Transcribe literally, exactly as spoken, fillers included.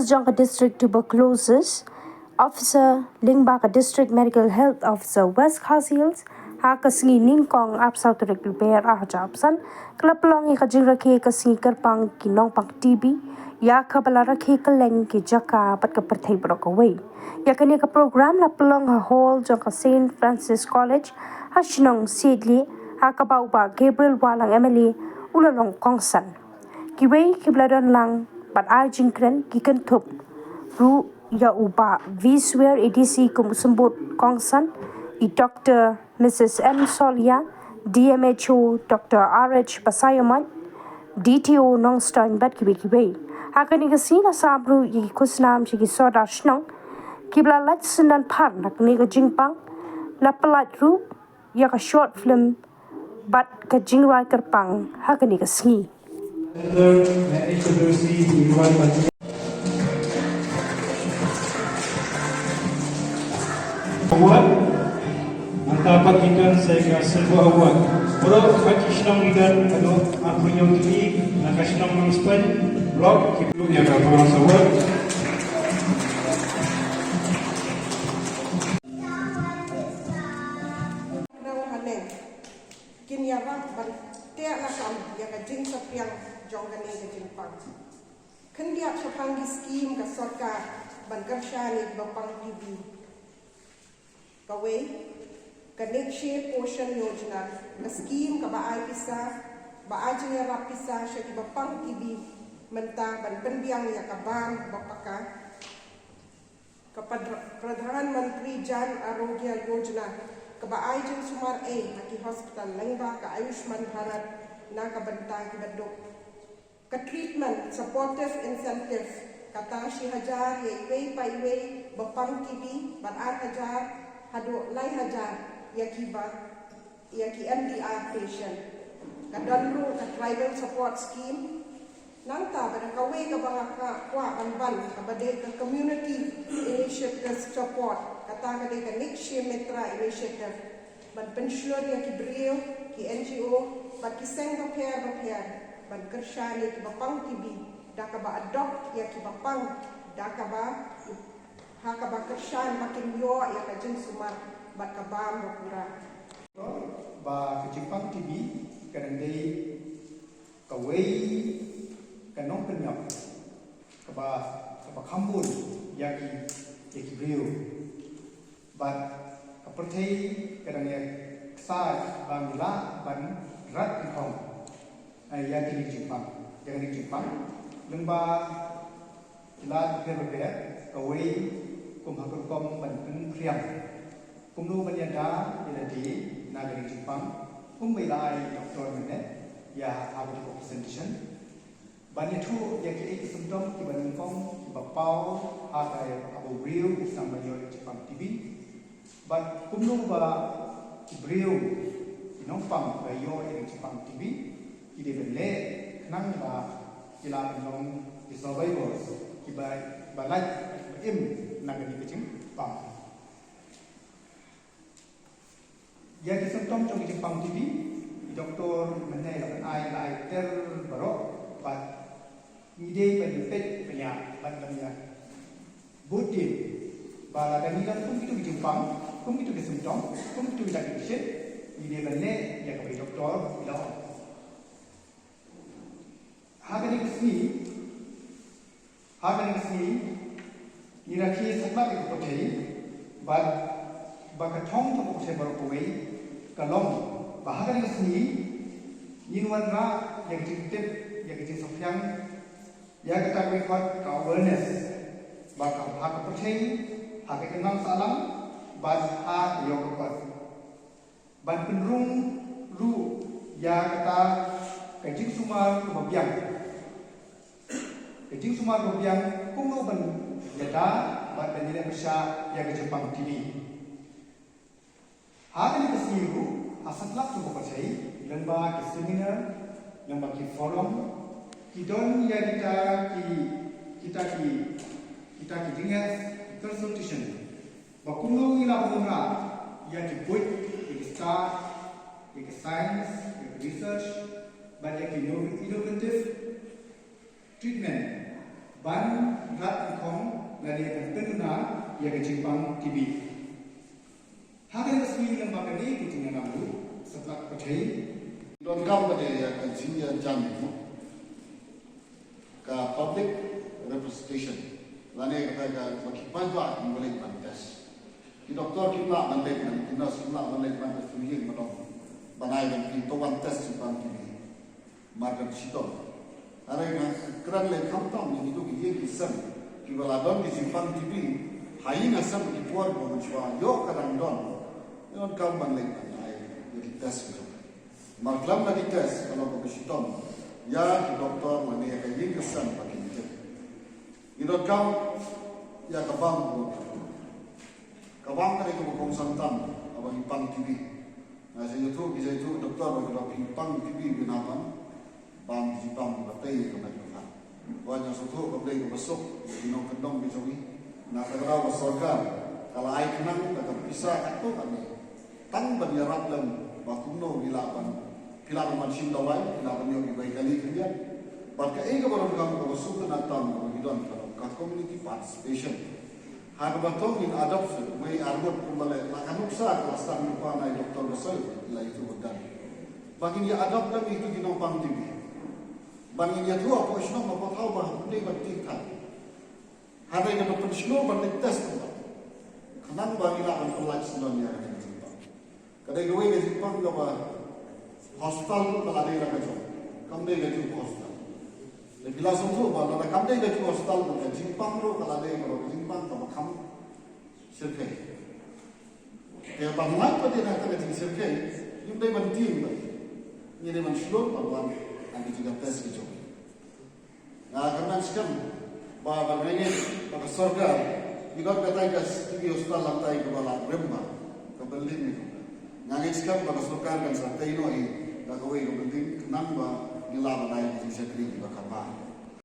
jong ka District Tuberculosis Officer lyngba ka District Medical Health Officer West Khasi Hills ha ka sngi Nyngkong arphew saw tarik Lber arhajar arphew san ka la pynlong ïa ka jingrakhe ka sngi kyrpang ki nongpang T B ïa kaba la rakhe kylleng ki jaka bad ka pyrthei baroh kawei. Ïa kane ka program la pynlong ha hall jong ka Saint Francis College ha shnong Siejli ha kaba u Bah Gabriel Wahlang M L A u la long kongsan. Kiwei kiba la don lang bad ai jingkren ki kynthup ruh ïa u Bah V Swer A D C kum u symbud kongsan, i Doctor Missus M Solia, D M H O Doctor R H Basaiawmoit, D T O Nongstoiñ bad kiwei kiwei. Ha kane ka sngi la sam ruh ïa ki khusnam sha ki sordar shnong kiba la lait synran phar na kane ka jingpang. La pynlait ruh ïa ka short film bad ka jingrwai kyrpang ha kane ka sngi. Award. Nangta pat ki don sa ka Silver Award. Baroh ka ki shnong ki don, ka don arphew hynñiew tylli na ka shnong Nongstoiñ Block, ki don ïa ka Bronze Award. Nang haneng kin ïarap ban teh lakam ïa ka jingsaphriang jong kane ka jingpang. Khyndiat shaphang ki skim ka sorkar ban kyrshan ïa kiba pang T B. Kawei, ka Nikshay Poshan Yojana, ka skim kaba ai pisa, ba ai jingïarap pisa sha kiba pang T B mynta ban pynbiang ïa ka bam ba paka. Ka Pradh-, Pradhan Mantri Jan Arogya Yojana, kaba ai jingsumar ei ha ki hospital lyngba ka Ayushman Bharat na ka bynta kiba duk. Ka treatment supportive incentive, kata shi hajar ïa iwei pa iwei ba pang T B, bad ar hajar haduh lai hajar ïa kiba ïa ki M D R patient. Ka don ruh ka Tribal Support Scheme. Nangta bad kawei kaba nga kwah ban ban kaba dei ka Community Initiative Support, kata ka dei ka Nikshay Mitra Initiative. Ban pynshlur ïa ki briew, ki N G O bad ki seng bapher bapher ban kyrshan ïa kiba pang T B da kaba adopt ïa kiba pang da kaba ha kaba kyrshan ba kin ïoh ïa ka jingsumar bad ka bam ba pura. Ba ka jingpang T B ka dang dei kawei ka nongpynïap kaba, kaba kham bun ïa ki, ïa ki briew. Bad ka pyrthei ka dang ïa ksai ba ngi lah ban rat nyngkong ïa kine ki jingpang, ïa kine ki jingpang. Lyngba ki lad bapher bapher, kawei kum ha ka rukom ban pynphriang kumno ban ïada ïa lade na kine ki jingpang, kumba la ai Doctor mynne ïa ha ka presentation. Ban ïathuh ïa kiei ki symptom kiba nyngkong kiba paw ha ka, haba u briew u sdang ban ïoh ïa ka jingpang T B. Bad kumno ba ki briew, ki nongpang ba ïoh ïa ka jingpang T B ki dei ban leh khnang ba ki lah ban long ki survivors kiba, ba lait ba im na kane ka jingpang. Ïa ki symptom jong ki jingpang T B, i doktor mynne la ban ai, la ai ter baroh, bad ngi dei ban ïa peit, ban ïa, ban, ban ïa bud dien ba lada ngi don kum kito ki jingpang, kum kito ki symptom, kum kito ki lad ki shit, ngi dei ban leh ïa kaba i doktor i la ong. Ha kane ka sngi, ha kane ka sngi, ngi rakhe satlak ïa ka pyrthei, bad ba ka thong jong ka pyrthei baroh kawei ka long ba ha kane ka sngi ngin wanrah ïa ka jingtip, ïa ka jingsaphriang, ïa kata ka mut ka awareness, ba ka, ha ka pyrthei, ha ka imlang sahlang, bad ha ka ïew ka kot. Ban pynrung ruh ïa kata ka jingsumar kaba biang. Ka jingsumar kaba biang kumno ban ïada bad ban ïaleh pyrshah ïa ka jingpang T B. Ha kane ka sngi ruh ha satlak jong ka pyrthei, lyngba ki seminar, lyngba ki forum, ki don ïa kita ki, kita ki, kita ki jingeh, ki consultation. Ba kumno ngi lah ban wanrah ïa ki buit, ïa ki stad, ïa ki science, ïa ki research, bad ïa ki inno-, innovative treatment. Ban rat khong lane ban pynduna ïa ka jingpang T B. Ha kane ka sngi lem bad kane ka jingïalam ruh sa tlak pyrthei. Donkam pat ïa ka jingïajan ruh ka public representation lane kata ka ba ki paidbah ki ba leit ban test. Ki doktor kim lah ban leit ban, ki nurse kim lah ban leit ban test ïing ma dong. Ban ai ban phi to wan test jingpang T B. Mar ka shitom. Hynrei nga kren lei khamtam ïa kito ki ïing ki sem kiba la don ki jingpang T B ha ïing ha sem ki por ba mynshuwa ïoh ka dang don. Ïoh kam ban lei ban ai ïa ki test ki jong. Mar klam na ki test ka long kaba shitom ïa ki doktor lane ïa ka ïing ka sem ba ki test. Ngi donkam ïa ka bam ka bam ka dei kaba kongsan tam kaba ngi pang T B. Nga sa ïathuh, ngi sa ïathuh doktor ba ki dei pang T B bina ban bam ki jingpang ba tei ka met ka phan. Ba nga sa ïathuh ka dei kaba suk ïa ki nongkyndong ki jong ngi. Na ka daw ka sorkar ka la ai khnang da ka pisa katto katne tang ban ïarap lem ba kumno ngi lah ban, phi lah ban shim dawai, phi lah ban ïoh ki bai kali khyndiat. Bad kaei kaba donkam kaba suk na tam kaba ngi don ka long ka community participation. Ha kaba tong in adoption wei arngut kumba leh la ka nuksa ka la sdang lypa na i doktor ka soi la itu badan. Ba ngin ïa adopt lem itu ki nongpang T B. Ba ngin ïathuh hapoh shnong hapoh thaw ba dei ban tieng than. Hynrei ka ban pynshlur ban leit test kumba. Khnang ba ngi lah ban pynlait sdang ïa ka jingpang. Ka dei kawei ka jingpang kaba hospital ruh ka la dei la ka jong. Kam dei ka jong hospital. Te phi la sngewthuh ba lada kam dei ka jong hospital ruh ka jingpang ruh ka la dei kaba ka jingpang kaba kham shyrkhei. Te ban lait pat ïa kata ka jingshyrkhei ngim dei ban tieng ba. Ngi dei ban shlur ban wan ha ka jingtest ka jong. Nga kyrmen skhem ba, ba nga ngeit ba ka sorkar, ngi don kata ka T B hospital lymtai kaba la rem bha, ka building ni. Nga ngeit skhem ba ka sorkar kan sa tei noh hi da kawei ka building khnang ba ngi lah ban ai ka jingshakri kaba kham bha.